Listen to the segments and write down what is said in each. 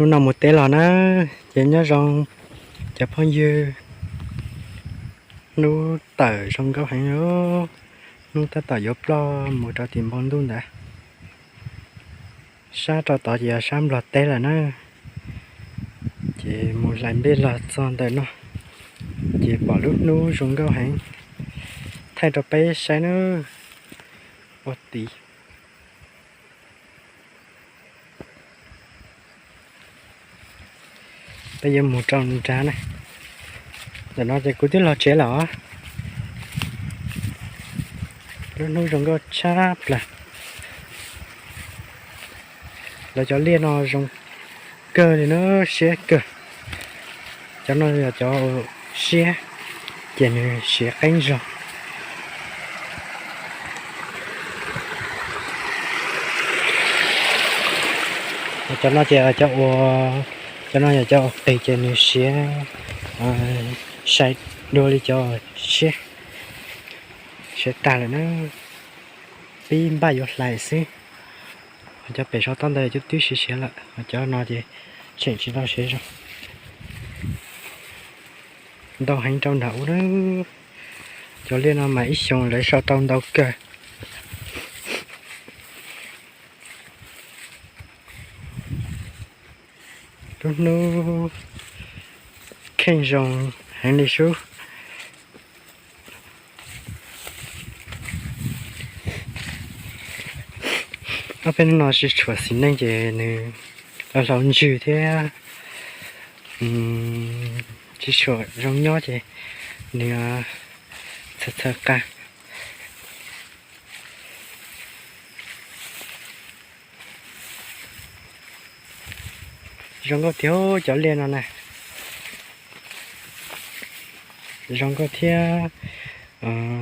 Hnub no mus teb los na, ces nyob zoo cov phooj ywg. Hnub tawm zoo nkauj heev, hnub tab tom yuav ploj mus rau tim npoo ntuj ntawd. Sab rau tod ces yog sab Nplog teb lawm na. Ces mus hlais nplej los txog ntawm no, ces pom lub hnub zoo nkauj heev. Thaij rau peb saib na. Ua tid. Peb yuav mus rau nrad na. Ntawm no ces kuv twb los tsev lawm os. Lub hnub zoo nkauj tshaj plaws. Lawv cov liaj no zoo kawg li na, siab kawg. Cov no yog cov siab, ces nws siav qeeb zog. Cov no ces cov ua, cov no yog cov ua qis ces nws siav sai dua li cov siab, siav tag lawm na. Pib npaj yuav hlais xwb. Cov pem saum toj ntawd cov twb siav siav lawm, cov no ces tseem tsis tau siav zog. Ntau heev rau nram ub na. Cov liaj no mas ib xyoos lawv sau tau ntau kawg. Lub hnub kheej zoo heev li sub. Ob peb hnub no tsis tshua xis neej ces nws hlau hlau ntswg thiab tsis tshua zoo nyob ces nws txhawv txhawv qa. Zoo nkauj tiag cov liaj no na. Zoo nkauj thiab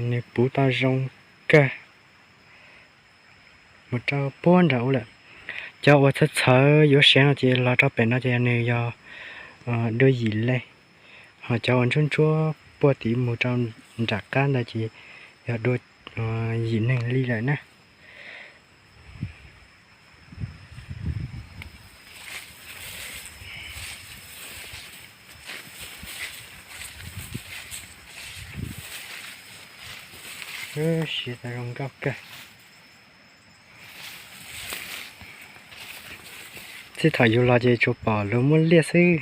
nws puv tau zoo kawg mus rau puag nram ub lawm. Cov uas txhawv txhawv yuav siav no ces los rau pem no ces nws yog dua yim leej, ho cov uas ntsuab ntsuab puag tim mus rau nram qab ntawd ces yog dua yim neeg li lawm na. Siav tau zoo nkauj kawg. Txij thaum yus los ces tsuas pom luag muaj liaj xwb,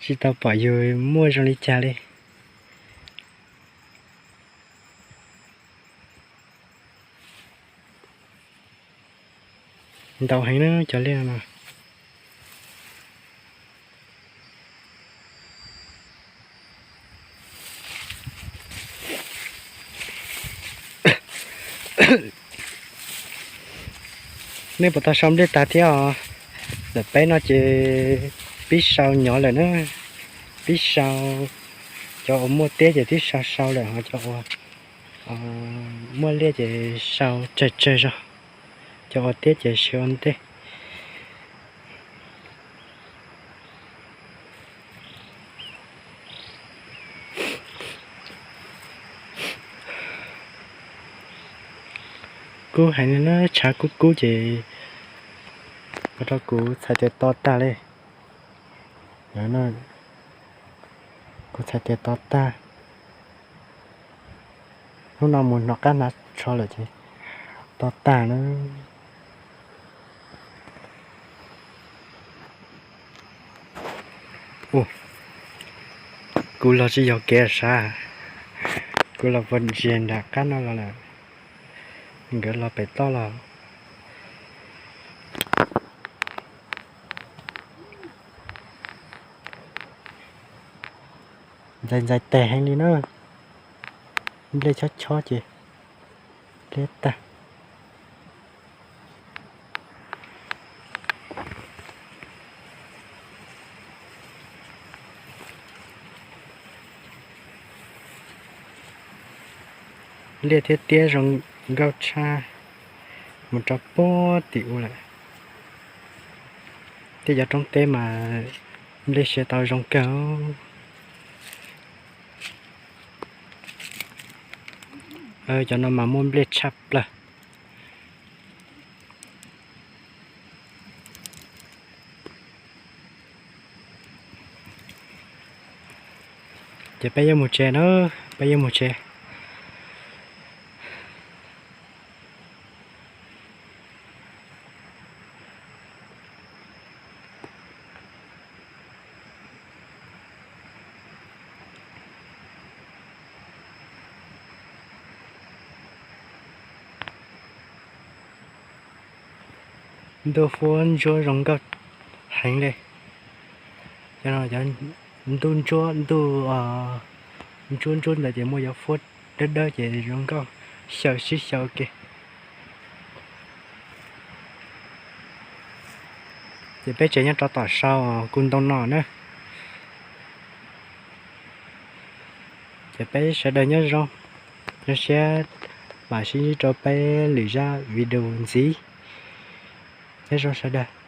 tsis tau pom yus muaj zoo li cas li. Ntau heev na cov liaj no. Nej puas tau sau nplej tag thiab os? Ntawm peb no ces pib sau nyob lawm na. Pib sau, cov uas muaj tiab ces twb sau sau lawm, ho cov uas muaj liaj ces sau tsawg tsawg zog, cov uas tiab ces siav ua ntej. Kub heev li na, tshav kub kub ces ua rau kuv txhais tes to tag li. Kuv txhais tes to tag. Hnub no mus hnov qab hnav tsho lawm ces to tag na. Kuv los tsis yog kev sav, kuv los puag ntsia nram qab no los lawm, nkawd los pem toj los. Ntxais ntxais tes heev li na, nplej chob chob ces liab tag. Liaj thiab tiab zoo nkauj tshaj, mus rau puag tim ub lawm. Tej cov roob teb mas nplej siav tau zoo kawg. Cov no mas muaj nplej tshaj plaws. Ces peb yuav mus tsev na, peb yuav mus tsev. Ntuj fuab ntsuab zoo nkauj heev li. Cov no cov ntuj ntsuab, ntuj ntsuab ntsuab ntawd ces muaj cov fuab dawb dawb ces zoo nkauj xyaw sib xyaw ke. Ces peb tsev nyob rau tom sau kuv ntoo no na. Ces peb sawv daws nyob zoo, zoo siab mam sib ntsib rau peb lwm zaj video ntxiv. Nyob zoo sawv daws.